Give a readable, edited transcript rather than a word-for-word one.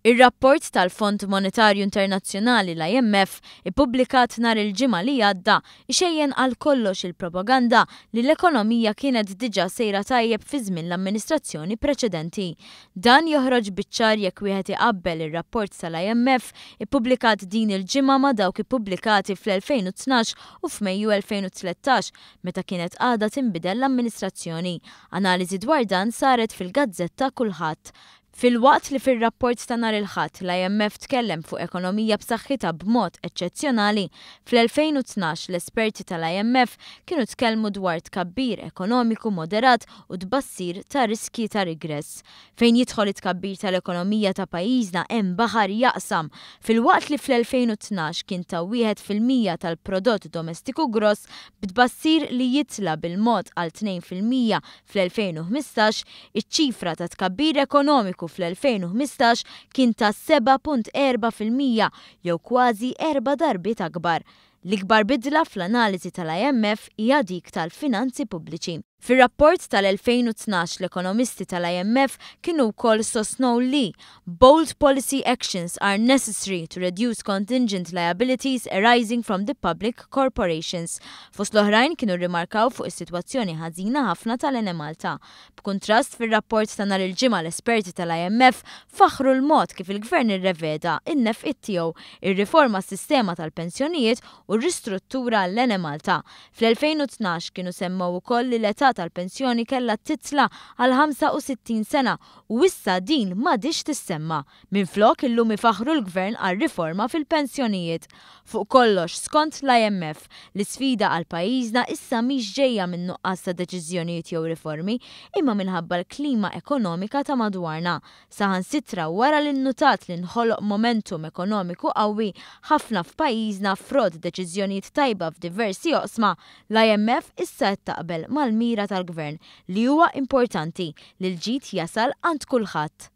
Ir-rapport tal-Fond Monetarju Internazzjonali, l-IMF, ippubblikat nhar il-Ġimgħa li għadda, ixejjen għal kollox il-propaganda li l-ekonomija kienet diġà sejra tajjeb fi żmien l-amministrazzjoni preċedenti. Dan joħroġ biċ-ċar jekk wieħed iqabbel ir-rapport tal-IMF ippubblikat din il-ġimgħa ma' dawk ippubblikati fl-2012 u f'Mejju 2013 meta kienet għadha tinbidel l-amministrazzjoni. Analiżi dwar dan saret fil-gazzetta Kullħadd. Filwaqt li fir-rapport ta' nhar il-Ħadd l-IMF tkellem fuq ekonomija b'saħħitha b'mod eċċezzjonali, fl-2012 l-esperti tal-IMF kienu tkellmu dwar tkabbir ekonomiku moderat u tbassir ta' riskji ta' rigress. Fejn jidħol it-tkabbir tal-ekonomija ta' pajjiżna hemm baħar jaqsam. Filwaqt li fl-2012 kien ta' 1% tal-prodott domestiku gross b'tbassir li jitla' bil-mod għal 2% Fl-2015, iċ-ċifra ta' tkabbir ekonomiku fl-2015 kien ta' 7.4% jew kważi erba' darbiet akbar. L-ikbar bidla fl-analiżi tal-IMF hija dik tal-finanzi pubbliċi. Fir-rapport tal-2012 l-ekonomisti tal-IMF kienu wkoll sostnew li bold policy actions are necessary to reduce contingent liabilities arising from the public corporations. Fost l-oħrajn kienu rrimarkaw fuq is-sitwazzjoni ħażina ħafna tal-Enemalta. B'kuntrast, fir-rapport ta' nhar il-Ġimgħa l-esperti tal-IMF faħħru l-mod kif il-Gvern irreveda n-nefqiet tiegħu, irriforma s-sistema tal-pensjonijiet u rristruttura l-Enemalta. Fl-2012 kienu semmew ukoll li l-età tal-pensjoni kellha titla' għal 65 sena u issa din m'għadhiex tissemma. Minflok illum ifaħħru l-Gvern għar-riforma fil-pensjonijiet. Fuq kollox, skont l-IMF, l-isfida għal pajjiżna issa mhix ġejja minn nuqqas ta' deċiżjonijiet jew riformi, imma minħabba l-klima ekonomika ta' madwarna. Saħansitra wara li nnutat li nħoloq momentum ekonomiku qawwi ħafna f'pajjiżna frott deċiżjonijiet tajba f'diversi oqsma, l-IMF issa qed taqbel mal-mira tal-Gvern li huwa importanti li l-ġid jasal għand kulħadd.